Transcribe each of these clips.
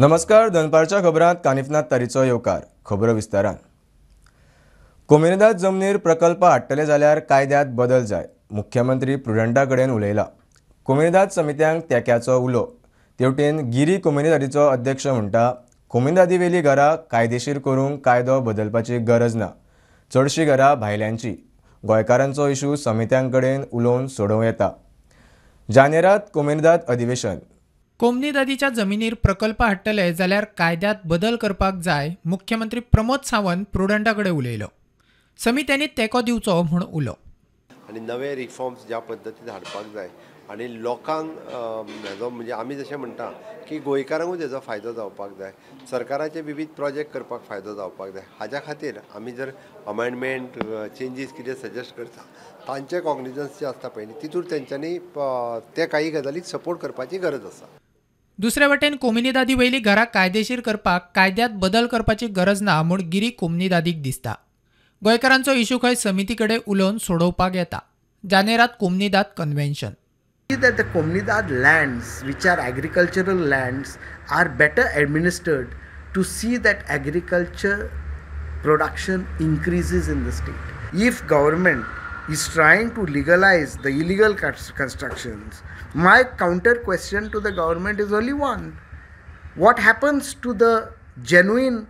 नमस्कार, दनपारच्या खबरांत कानिफनाथ तारीचो येवकार. खबरो विस्तारान. कोमुनिदाद जमनीर प्रकल्प हाडटले जाल्यार कायद्यांत बदल जाय, मुख्यमंत्री प्रुडंटा कडेन उलयला. कोमुनिदाद समित्यांक तेक्याचो उलो. तेवटेन गिरी कोमुनिदादीचो अध्यक्ष म्हणटा, कोमुनिदादीवेली घरां कायदेशीर करूंक कायदो बदलपाची गरज ना. चडशीं घरां भायल्यांची. गोंयकारांचो इशू समित्यां कडेन उलोवन सोडोवं येता. जानेरात कोमुनिदाद अधिवेशन. कोमुनिदादीच्या जमिनीर प्रकल्प हाडटले जाल्यार कायद्यांत बदल करपाक जाय, मुख्यमंत्री प्रमोद सावंत प्रुडंटा कडेन उलयलो. समित्यांनी तेंको दिवचो म्हूण उलो. आनी नवे रिफॉर्म्स ज्या पद्दतीन हाडपाक जाय आनी लोकांक हेजो म्हणजे आमी जशें म्हणटा की गोंयकारांकूच हेजो फायदो जावपाक जाय, सरकाराचे विविध प्रोजेक्ट करपाक फायदो जावपाक जाय. हाज्या खातीर आमी जर अमेंडमेंट चेंजीस कितें सजेस्ट करता तांचे कॉग्निजन्स जे आसता पळय तितूर तेंच्यांनी ते काही गजालीक सपोर्ट करपाची गरज आसा. दुसरे वटेन कोमुनिदादी वयली घरां कायदेशीर करपाक कायद्यांत बदल करपाची गरज ना म्हूण गिरी कोमुनिदादीक दिसता. गोंयकारांचो इशू खंय समिती कडेन उलोवन सोडोवपाक येता. जानेरात कोमुनिदाद convention. That the Comunidad lands, which are agricultural lands, are better administered to see that agriculture production increases in the state. If government is trying to legalize the illegal constructions, my counter question to the government is only one. What happens to the genuine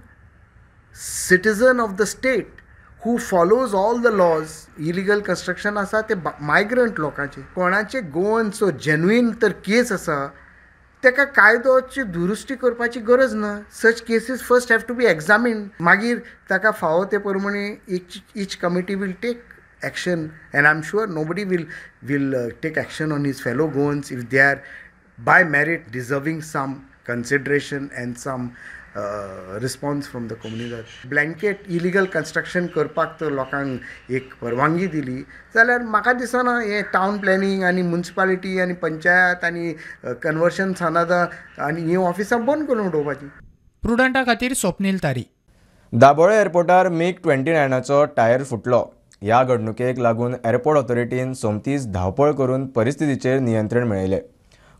citizen of the state who follows all the laws? Illegal construction आसा ते migrant लोकांचे, कोणाचे गोवनचो genuine तर केस आसा तेका कायदोची दुरुस्ती करपाची गरज ना. Such cases first have to be examined, मागीर ताका फावो ते प्रमाणे each committee will take action, and I am sure nobody will take action on his fellow Goans if they are by merit deserving some consideration and some response from the Comunidade. Blanket illegal construction करपाक तर लोकांक एक परवानगी दिली जाल्यार म्हाका दिसना हें टावन प्लॅनिंग आनी म्युनिसिपालिटी आनी पंचायत आनी कन्वर्शन सानादा आनी हीं ऑफिसां बंद करून उडोवपाची. प्रुडंटा खातीर स्वप्नील तारी. दाबोळे एअरपोर्टार मिग 29चो टायर फुटलो. ह्या घडणुकेक लागून एअरपोर्ट ऑथॉरिटीन सोमतीच धांवपळ करून परिस्थितीचेर नियंत्रण मेळयलें.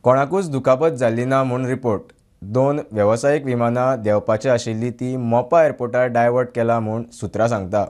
कोणाकूच दुखापत जाल्ली ना म्हूण रिपोर्ट. 2 वेवसायीक विमानां देंवपाची आशिल्ली ती मोपा एअरपोर्टार डायवर्ट केला म्हूण सुत्रां सांगता.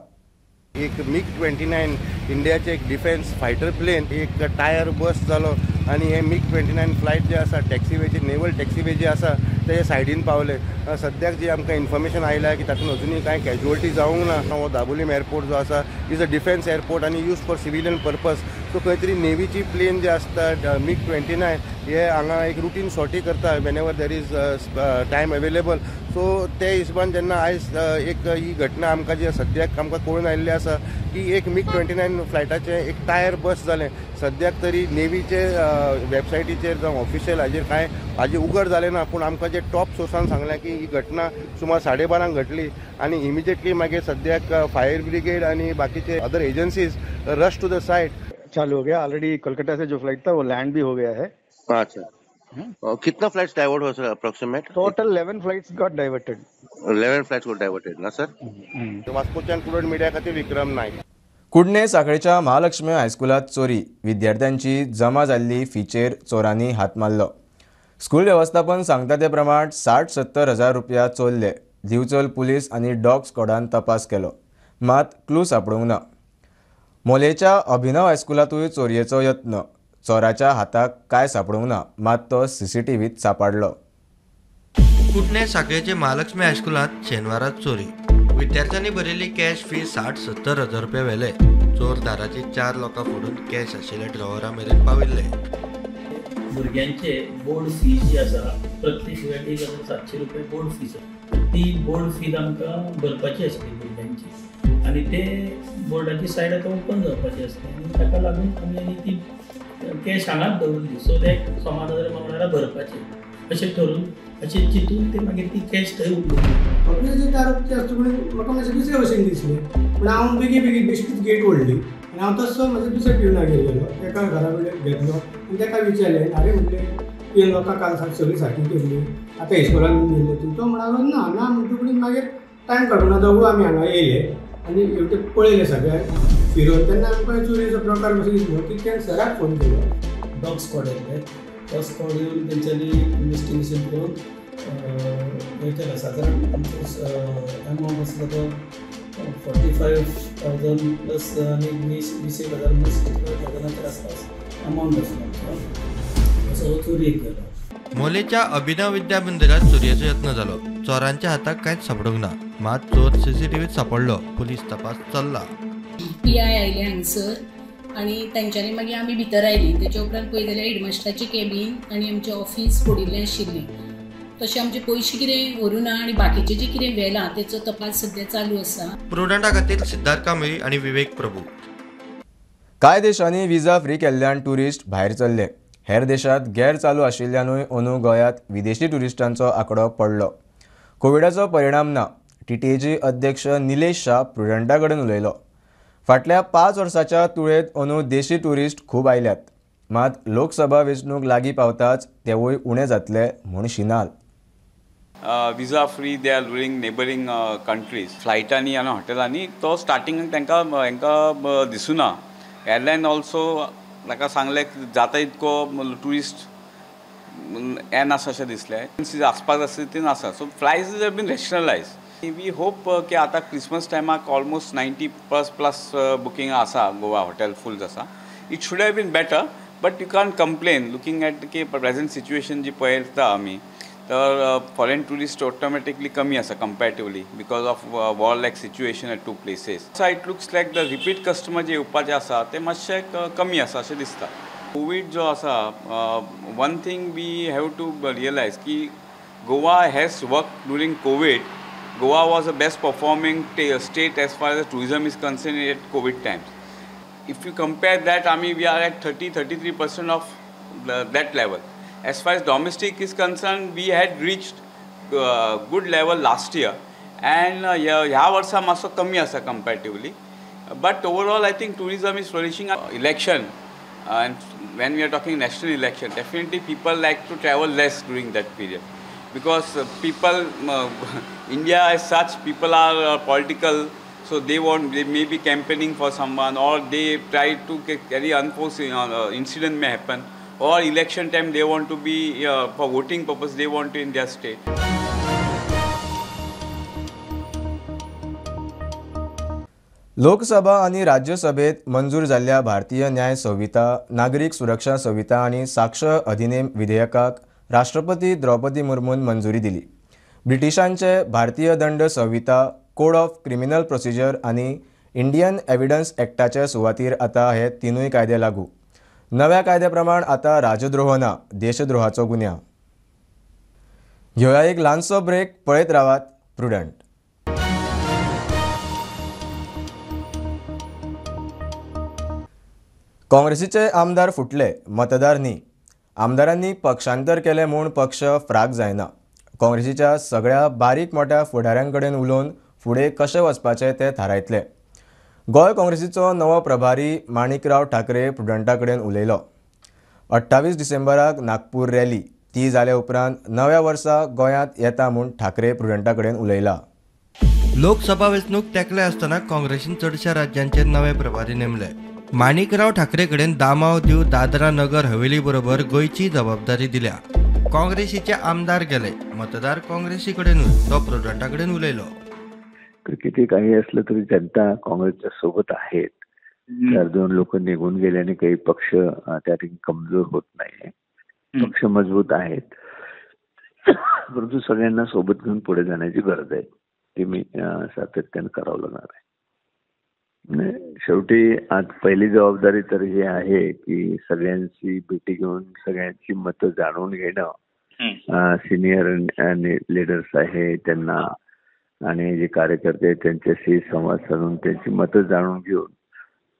एक मिग 29 इंडियाचे एक डिफेन्स फायटर प्लेन एक टायर बस्ट जालो आनी हे मिग 29 फ्लायट जे आसा टॅक्सीवेचे नेवल टॅक्सीवे जे आसा ते सायडीन पावले. सद्याक जी आमकां इन्फॉर्मेशन आयला की तातूंत अजुनूय कांय कॅज्युअलिटी जावंक ना. हो दाबोलीम एअरपोर्ट जो आसा is a defence airport आनी use for civilian purpose. So खंय तरी नेवीची प्लेन जे आसता मिग 29 हे हांगा एक रुटीन सॉर्टी करता whenever there is time available. So ते हिशोबान जेन्ना आयज एक ही घटना आमकां जी सद्याक आमकां कळून आयिल्ली आसा की एक मिग 29 फ्लायटाचें एक टायर बस्ट जालें. सद्याक तरी नेवीचे वेबसायटीचेर जावं ऑफिशियल हाजेर कांय हाजे उगड जालें ना, पूण आमकां जे टॉप सोर्सान सांगलें की ही घटना सुमार 12:30 घडली आनी इमिजिएटली मागीर सद्याक फायर ब्रिगेड आनी बाकीचे other agencies rush to the site. चालू हो गया ऑलरेडी. कोलकाता से जो फ्लाइट था वो लैंड भी हो गया है. अच्छा, कितना फ्लाइट्स डाइवर्ट हो sir approximate? Total 11 flights got diverted. 11 flights got diverted ना सर. वास्कोच्यान प्रुडंट मीडिया खातीर विक्रम नायक. कुडणे साखळेच्या महालक्ष्मी हायस्कुलांत चोरी. विद्यार्थ्यांची जमा जाल्ली फीचेर चोरांनी हात मारलो. स्कूल वेवस्थापन सांगता ते प्रमाण 60-70 हजार रुपया चोरले. दिवचल पुलीस आनी डॉग स्क्वॉडान तपास केलो, मात क्लू सापडूंक ना. मोलेच्या अभिनव हायस्कुलांतूय चोरयेचो यत्न. चोराच्या हाताक कांय सापडूंक ना, मात तो सीसीटीव्हीत सापडलो. कुडणे साखळेचे महालक्ष्मी हायस्कुलांत शेनवारा चोरी. विद्यार्थ्यांनी भरिल्ली कॅश फी 60-70 हजार रुपया व्हेले. चोर दाराची 4 लोकां फोडून कॅश आशिल्ल्या ड्रॉवरा मेरेन पाविल्ले. भुरग्यांचे बोर्ड फी जी आसा प्रत्येक भुरग्याक 1700 रुपया बोर्ड फीज आसा. ती बोर्ड फीज आमकां भरपाची आसली भुरग्यांची आनी ते बोर्डाची सायड आतां ओपन जावपाची आसली आनी ताका लागून आमी आनी ती कॅश हांगाच दवरली. सो that सोमार जाल्यार मंगळारा भरपाचे अशें ठरून अशें चिंतून ते मागीर ती कॅश थंय उरली. ऑफिसाचे दार उक्तें आसता म्हणून म्हाका मातशें दुसरे भशेन दिसलें, पूण हांव बेगीन बेगीन बेश्टीच गेट ओडली आनी हांव तसो म्हज्या दुसऱ्या पिवनागेर गेलो. तेका घरा कडेन घेतलो आनी तेका विचारलें, अरे म्हणलें तुवें लोकां काल सगळी सारकी केल्ली, आतां इस्कोलान गेल्ले तूं. तो म्हणालो ना ना म्हणटकूच मागीर टायम काडूना दोगूय आमी हांगा येयले आनी हेवटेन पळयलें सगळें फिरोवन. तेन्ना आमकां चोरयेचो प्रकार कसो दिसलो की तेणें सराक फोन केलो. डॉग स्क्वॉड येयले, डॉग स्क्वॉड येवन तेंच्यांनी इन्वेस्टिगेशन करून हे केला. सादारण आमचो एमावंट आसलो तो 45,000 प्लस आनी 20-21 हजार 65,000 आसपास अमावंट आसलो आमचो. असो हो चोरयेक गेलो. मोलेच्या अभिनव विद्या मंदिरात चोरयेचो यत्न जालो. चोरांच्या हाताक कांयच सापडूंक ना, मात चोर सीसीटीव्हीत सापडलो. पुलीस तपास चल्ला. पी I आयले हांगसर आनी तेंच्यांनी मागीर आमी भितर आयली. तेच्या उपरांत पळयत जाल्यार हेडमास्टराचें केबीन आनी आमचें ऑफिस फोडिल्लें आशिल्लें. तशें आमचे पयशे कितें व्हरूं ना आनी बाकीचें जें कितें व्हेलां तेचो तपास सद्या चालू आसा. प्रुडंटा खातीर सिद्धार्थ कांबळी आनी विवेक प्रभू. कांय देशांनी विजा फ्री केल्ल्यान ट्युरिस्ट भायर चल्ले. हेर देशांत गैर चालू आशिल्ल्यानूय अंदू गोंयांत विदेशी ट्युरिस्टांचो आंकडो पडलो. कोविडाचो परिणाम ना. टीटीएचे अध्यक्ष निलेश शाह प्रुडंटा कडेन उलयलो. फाटल्या 5 वर्सांच्या तुळेंत अंदू देशी ट्युरिस्ट खूब आयल्यात, मात लोकसभा वेंचणूक लागीं पावताच तेवूय उणें जातले म्हूण शिनाल. Visa free they are ruling neighbouring countries. फ्लायटांनी आनी हॉटेलांनी तो स्टार्टिंगाक तांकां हांकां दिसुना. एरलायन ऑल्सो ताका सांगलें जाता इतको ट्युरिस्ट येनासा अशें दिसलें. आसपाक आसता ती आसा. So flights have been rationalise. We hope की आतां क्रिसमस टायमाक ऑलमोस्ट 90+ बुकींग आसा. गोवा हॉटेल फूल आसा. It should have been better but you can't complain looking at की प्रेझेंट सिच्युएशन जी पळयता आमी तर फॉरेन ट्युरिस्ट ऑटोमॅटिकली कमी आसा comparatively because of war like situation at two places. So it looks like the repeat customer जे येवपाचे आसा ते मातशे कमी आसा अशें दिसता. कोवीड जो आसा, one thing we have to realise की Goa has work during COVID. Goa was the best performing state as far as tourism is concern at COVID times. If you compare that, आमी we are at 30-33% of that level. As far as domestic is concerned, we had reached good level last year and ह्या वर्सा मातसो कमी आसा comparatively. But overall I think tourism is flourishing. Election and when we are talking national election, definitely people like to travel less during that period because people, India as such, people are political, so they may be campaigning for someone or they try to carry unforeseen incident may happen. Or election time they want to be, for voting purpose they want to in their state. Lok Sabha आनी राज्यसभेत मंजूर जाल्ल्या भारतीय न्याय संहिता, नागरीक सुरक्षा संहिता आनी साक्ष अधिनेम विधेयकाक राष्ट्रपती द्रौपदी मुर्मून मंजुरी दिली. ब्रिटिशांचे भारतीय दंड संहिता, कोड ऑफ क्रिमिनल प्रोसिजर आनी इंडियन एव्हिडन्स ॲक्टाचे सुवातीर आतां हे तिनूय कायदे लागू. नव्या कायद्या प्रमाण आतां राजद्रोह ना, देशद्रोहाचो गुन्यांव. घेवया एक ल्हानसो ब्रेक. पळयत रावात प्रुडंट. काँग्रेसीचे आमदार फुटले, मतदार न्ही. आमदारांनी पक्षांतर केलें म्हूण पक्ष फ्राक जायना. काँग्रेसीच्या सगळ्या बारीक मोठ्या फुडाऱ्यां कडेन उलोवन फुडें कशें वचपाचें तें थारायतले. गोंय काँग्रेसीचो नवो प्रभारी माणिकराव ठाकरे प्रुडंटा कडेन उलयलो. 28 डिसेंबराक नागपूर रॅली, ती जाल्या उपरांत नव्या वर्सा गोंयांत येता म्हूण ठाकरे प्रुडंटा कडेन उलयला. लोकसभा वेंचणूक तेंकले आसतना काँग्रेसीन चडश्या राज्यांचेर नवे प्रभारी नेमले. माणिकराव ठाकरे कडेन दामाव, दीव, दादरा नगर हवेली बरोबर गोंयची जबाबदारी दिल्या. काँग्रेसीचे आमदार गेले, मतदार काँग्रेसी कडेनूच. तो प्रुडंटा कडेन उलयलो. तर किती काही असलं तरी जनता काँग्रेसच्या सोबत आहेत. 4-2 लोक निघून गेल्याने काही पक्ष त्या ठिकाणी कमजोर होत नाही, पक्ष मजबूत आहेत. परंतु सगळ्यांना सोबत घेऊन पुढे जाण्याची गरज आहे, ती मी सातत्यानं करावं लागणार आहे. शेवटी आज पहिली जबाबदारी तर ही आहे की सगळ्यांची भेटी घेऊन सगळ्यांची मतं जाणून घेणं. सिनियर लीडर्स आहे त्यांना आणि जे कार्यकर्ते आहेत त्यांच्याशी संवाद साधून त्यांची मतं जाणून घेऊन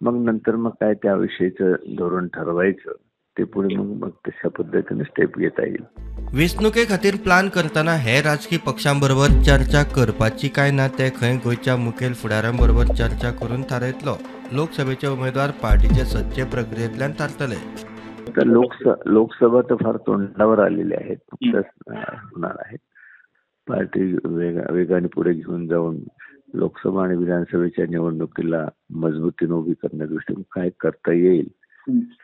मग नंतर मग काय त्याविषयीचं धोरण ठरवायचं, ते पुढे मग मग तशा पद्धतीने स्टेप घेता येईल. वेंचणुके खातीर प्लान करतना हे राजकी पक्षां बरोबर चर्चा करपाची काय ना ते खंय गोंयच्या मुखेल फुडाऱ्यां बरोबर चर्चा करून थारायतलो. लोकसभेचे उमेदवार पार्टीचे सज्जे प्रक्रियेंतल्यान थारतले. तर लोकसभा तर फार तोंडावर आलेली आहेत, नुकत्याच होणार आहेत. पार्टी वेगाने पुढे घेऊन जाऊन लोकसभा आणि विधानसभेच्या निवडणुकीला मजबूतीने उभी करण्याच्या दृष्टीने काय करता येईल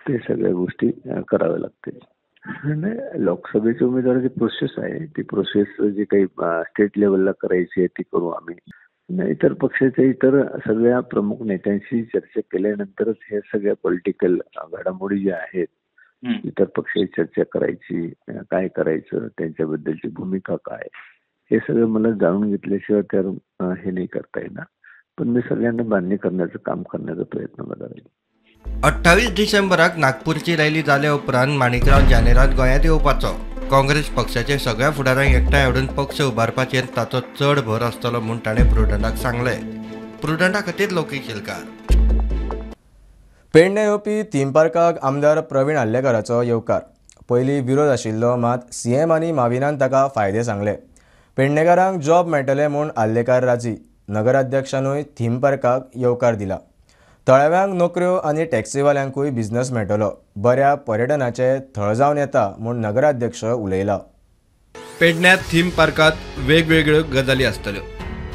ते सगळ्या गोष्टी कराव्या लागतील. नाही, लोकसभेच्या उमेदवाराची प्रोसेस आहे, ती प्रोसेस जी काही स्टेट लेवलला करायची आहे ती करू आम्ही. इतर पक्षाच्या इतर सगळ्या प्रमुख नेत्यांशी चर्चा केल्यानंतरच हे सगळ्या पॉलिटिकल घडामोडी ज्या आहेत, इतर पक्षाची चर्चा करायची, काय करायचं, त्यांच्याबद्दलची भूमिका काय, हे सगळं मला जाणून घेतल्याशिवाय तर हे नाही करता येणार. पण मी सगळ्यांना मान्य करण्याचं काम करण्याचा प्रयत्न माझा राहील. 28 डिसेंबराक नागपूरची रॅली जाल्या उपरांत माणिकराव जानेरात गोंयांत येवपाचो. काँग्रेस पक्षाचे सगळ्या फुडारांक एकठांय हाडून पक्ष उबारपाचेर ताचो चड भर आसतलो म्हूण ताणें प्रुडंटाक सांगलें. प्रुडंटा खातीर लोकी शेलकार. पेडणे येवपी थीम पार्काक आमदार प्रवीण आर्लेकाराचो येवकार. पयलीं विरोध आशिल्लो, मात सीएम आनी माविनान ताका फायदे सांगले. पेडणेकारांक जॉब मेळटले म्हूण आर्लेकार राजी. नगराध्यक्षानूय थीम पार्काक येवकार दिला. थळाव्यांक नोकऱ्यो आनी टॅक्सीवाल्यांकूय बिझनस मेळटलो. बऱ्या पर्यटनाचें थळ जावन येता म्हूण नगराध्यक्ष उलयला. पेडण्यात थीम पार्कात वेगवेगळ्यो गजाली आसतल्यो.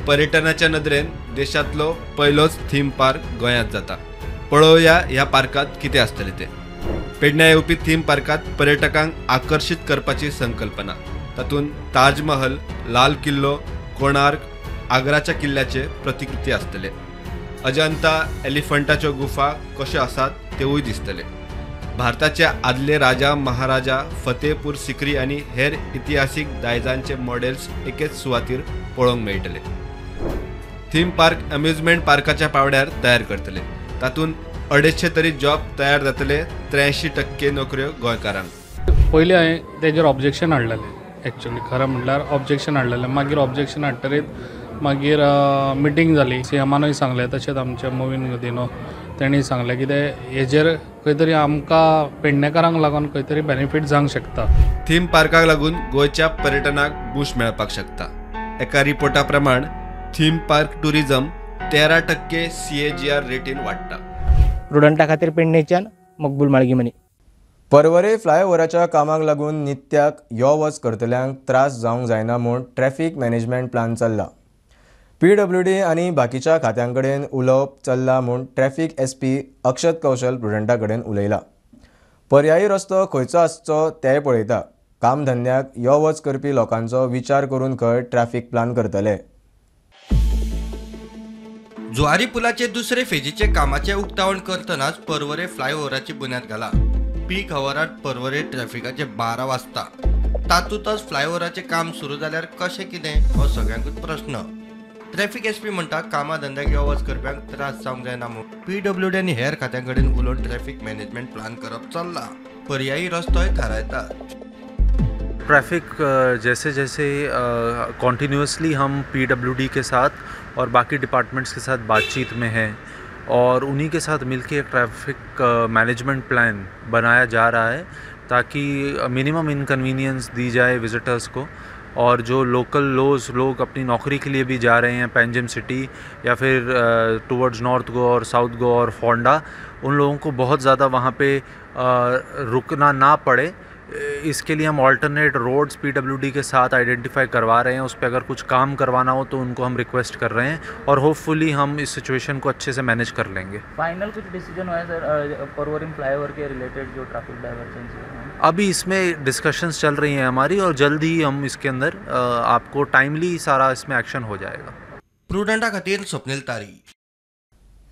पर्यटनाच्या नदरेन देशांतलो पयलोच थीम पार्क गोंयांत जाता. पळोवया ह्या पार्कात कितें आसतलें तें. पेडण्या येवपी थीम पार्कात पर्यटकांक आकर्शीत करपाची संकल्पना. तातूंत ताजमहल, लाल किल्लो, कोणार्क, आग्राच्या किल्ल्याचे प्रतिकृती आसतले. अजंता, एलिफंटाच्यो गुफा कश्यो आसात तेवूय दिसतले. भारताचे आदले राजा महाराजा, फतेहपूर सिक्री आनी हेर इतिहासीक दायजांचे मॉडेल्स एकेच सुवातीर पळोवंक मेळटले. थीम पार्क अम्युजमेंट पार्काच्या पावड्यार तयार करतले. तातूंत 250 तरी जॉब तयार जातले. 83% नोकऱ्यो गोंयकारांक. पयलीं हांवें तेजेर ऑब्जेक्शन हाडलेलें. एक्चुअली खरें म्हणल्यार ऑब्जेक्शन हाडलेलें. मागीर ऑब्जेक्शन हाडटरीत मागीर मिटींग जाली. सीएमानूय सांगलें, तशेंच आमच्या मोविन गुदिन्हो तेणी सांगलें की ते हेजेर खंय तरी आमकां पेडणेकारांक लागून खंय तरी बेनिफीट जावंक शकता. थीम पार्काक लागून गोंयच्या पर्यटनाक बूस्ट मेळपाक शकता. एका रिपोर्टा प्रमाण थीम पार्क टुरिझम 13% CAGR रेटीन वाडटा. प्रुडंटा खातीर पेडणेच्यान मकबूल माळगीमनी. पर्वरे फ्लायओव्हराच्या कामाक लागून नित्याक यो वच करतल्यांक त्रास जावंक जायना म्हूण ट्रॅफिक मॅनेजमेंट प्लान चल्ला. PWD आनी बाकीच्या खात्यां कडेन उलोवप चल्ला म्हूण ट्रॅफिक SP Akshat कौशल प्रुडंटा कडेन उलयला. पर्यायी रस्तो खंयचो आसचो तेय पळयता. कामधंद्याक यो वच करपी लोकांचो विचार करून खंय ट्रॅफिक प्लान करतले. जुवारी पुलाचे दुसरे फेजीचे कामाचे उक्तावण करतनाच पर्वरे फ्लायओव्हराची बुन्याद घाला. पीक हवरात पर्वरे ट्रॅफिकाचे 12 वाजता तातूंतच फ्लायओव्हराचे काम सुरू जाल्यार कशें कितें हो सगळ्यांकूच प्रश्न. ट्रॅफिक SP म्हणटा कामा धंद्याक यो वच करप्यांक त्रास जावंक जायना म्हूण PWD आनी हेर खात्यां कडेन उलोवन ट्रॅफिक मॅनेजमेंट प्लान करप चल्ला. पर्यायी रस्तोय थारायतात. ट्रैफिक जैसे जैसे कॉन्टीन्यूसली हम PWD के साथ और बाकी डिपार्टमेंट्स के साथ बातचीत में हैं और उन्हीं के साथ मिलके एक ट्रैफिक मैनेजमेंट प्लान बनाया जा रहा है ताकि मिनिमम इनकन्वीनियंस दी जाए विज़िटर्स को. और जो लोकल लोग अपनी नौकरी के लिए भी जा रहे हैं पेंजिम सिटी या फिर टुवर्ड्स नॉर्थ गोवा और साउथ गोवा और फोंडा, उन लोगों को बहुत ज़्यादा वहाँ पे रुकना ना पड़े, इसके लिए हम ऑल्टरनेट रोड्स PWD के साथ आइडेंटिफाई करवा रहे हैं। उस पर अगर कुछ काम करवाना हो तो उनको हम रिक्वेस्ट कर रहे हैं और होपफुली हम इस सिचुएशन को अच्छे से मैनेज कर लेंगे। फाइनल कुछ डिसीजन हुआ है सर परवरिम फ्लाईओवर के रिलेटेड जो ट्रैफिक डाइवर्जन है? अभी इसमें डिस्कशंस चल रही हैं हमारी और जल्द ही हम इसके अंदर आपको टाइमली सारा इसमें एक्शन हो जाएगा। प्रुडंटा खातीर स्वप्नील तारी।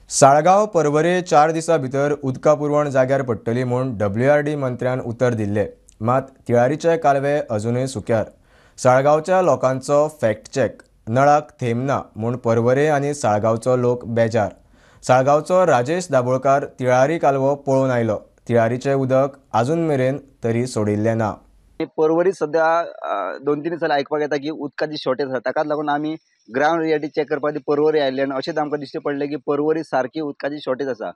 साळगांव परवरे 4 दिसां भितर उदका पुरवण जाग्यार पडटली म्हूण WRD मंत्र्यान उतर दिल्लें, मात तिळारीचे कालवे अजुनूय सुक्यार। साळगांवच्या लोकांचो फॅक्ट चॅक, नळाक थेंब ना म्हूण परवरे आनी साळगांवचो लोक बेजार। साळगांवचो राजेश दाबोळकार तिळारी कालवो पळोवन आयलो, तिळारीचें उदक आजून मेरेन तरी सोडिल्लें ना। परवरी सध्या 2-3 दीस आयकपाक येता की उदकाची शॉर्टेज आसा, ताकाच लागून आमी ग्रावंड रियलिटी चॅक करपाक खातीर परवरी आयिल्ले आनी अशेंच आमकां दिश्टी पडलें की परवरी सारकी उदकाची शॉर्टेज आसा।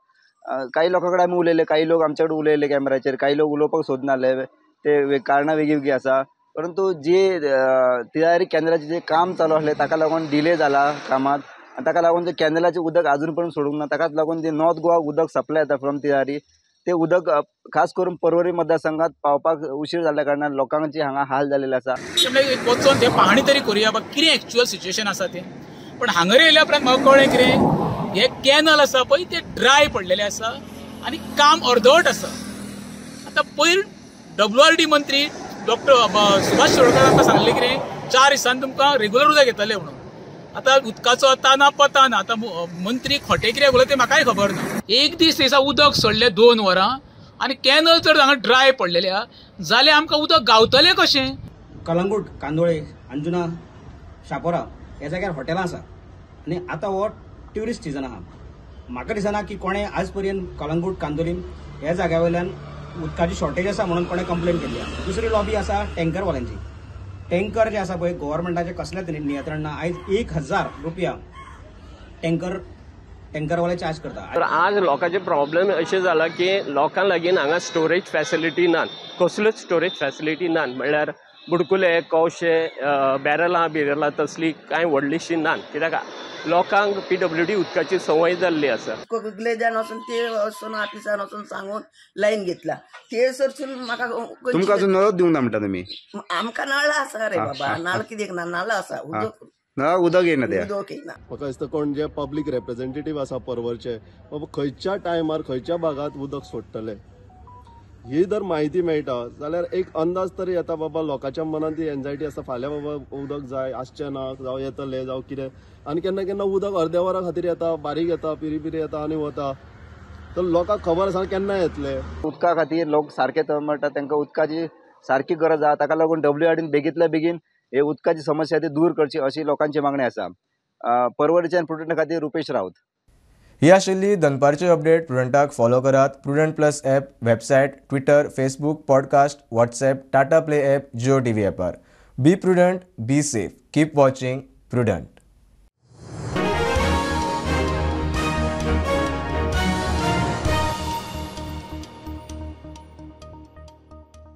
काही लोकां कडेन आमी उलयले, काही लोक आमचे कडेन उलयले कॅमेराचेर, काही लोक उलोवपाक सोदनासले, ते कारणां वेगळीं वेगळीं आसा। परंतु जी तिळारी कॅनलाचें जें काम चालू आसलें ताका लागून डिले जाला कामांत आनी ताका लागून जें कॅनलाचें उदक आजून पर्यंत सोडूंक ना, ताकाच लागून जें नॉर्थ गोवा उदक सप्लाय जाता फ्रॉम तिळारी ते उदक खास करून परवरी मतदारसंघात पावपाक उशीर जाल्ल्या कारणान लोकांची हांगा हाल जाल्ले आसा। वचोन ते पाहणी तरी करुया बा कितें एक्चुअल सिच्युएशन आसा तें, पण हांगर येयल्या उपरांत म्हाका कळ्ळें कितें हे कॅनल आसा पळय ते ड्राय पडलेले आसा आनी काम अर्दवट आसा। आतां पयर WRD मंत्री डॉक्टर सुभाष शिरोडकर आमकां सांगलें कितें 4 दिसांनी तुमकां रेगुलर उदक येतलें म्हणून. आतां उदकाचो आतां ना पत्ता ना. आतां मंत्री खोटे कित्याक उलयता तें म्हाकाय खबर ना. एक दीस थंयसा उदक सोडलें 2 वरां आनी कॅनल जर हांगा ड्राय पडलेले आहा जाल्यार आमकां उदक गावतलें कशें? कलंगूट, कांदोळे, अंजुना, शापोरा ह्या जाग्यार हॉटेलां आसा आनी आतां हो ट्युरिस्ट सिजन आहा. म्हाका दिसना की कोणें आज पर्यंत कलंगूट, कांदोलीम ह्या जाग्या वयल्यान उदकाची शॉर्टेज आसा म्हणून कोणें कंप्लेन केल्ली आहा. दुसरी लॉबी आसा टँकरवाल्यांची. टँकर जे आसा पळय गव्हर्मेंटाचें कसलेंच नियंत्रण ना. आयज 1000 रुपया टँकरवाले चार्ज करता. तर आज लोकांचे प्रॉब्लेम अशें जाला की लोकां लागीं हांगा स्टोरेज फॅसिलिटी ना, कसल्योच स्टोरेज फॅसिलिटी ना. म्हणल्यार बुडकुले, कवशे, बॅरलां बिरलां तसली कांय व्हडलीशी ना, कित्याक लोकांक PWD उदकाची संवय जाल्ली आसा. ग्लेजान वचून ते वचून ऑफिसान वचून सांगून लायन घेतला ते सरसून म्हाका. तुमकां अजून नळच दिवंक ना म्हणटा तुमी? आमकां नळ आसा रे बाबा, नळ कित्याक ना, नळ आसा, उदक नळाक उदक येयना. ते उदक येयना. म्हाका दिसता कोण जे पब्लीक रेप्रेझेंटेटीव आसा पर्वरचे, बाबा खंयच्या टायमार खंयच्या भागात उदक सोडटले ही जर म्हायती मेळटा जाल्यार एक अंदाज तरी येता. बाबा लोकांच्या मनान ती एन्जायटी आसता, फाल्यां बाबा उदक जाय आसचें ना, जावं येतलें जावं कितें. आनी केन्ना केन्ना उदक अर्द्या वरा खातीर येता, बारीक येता, पिरी पिरी येता आनी वता. तर लोकांक खबर आसा केन्ना येतलें. उदका खातीर लोक सारके तळमळटा, तांकां उदकाची सारकी गरज आसा. ताका लागून WRDन बेगींतल्या बेगीन हे उदकाची समस्या ती दूर करची अशी लोकांची मागणी आसा. पर्वरीच्यान प्रुडंटा खातीर रुपेश राऊत. ही आशिल्ली दनपारची अपडेट. प्रुडंटाक फॉलो करात Prudent plus app, website, Twitter, Facebook, podcast, WhatsApp, Tata Play app, Jio TV ॲपार. Be prudent, be safe, keep watching Prudent.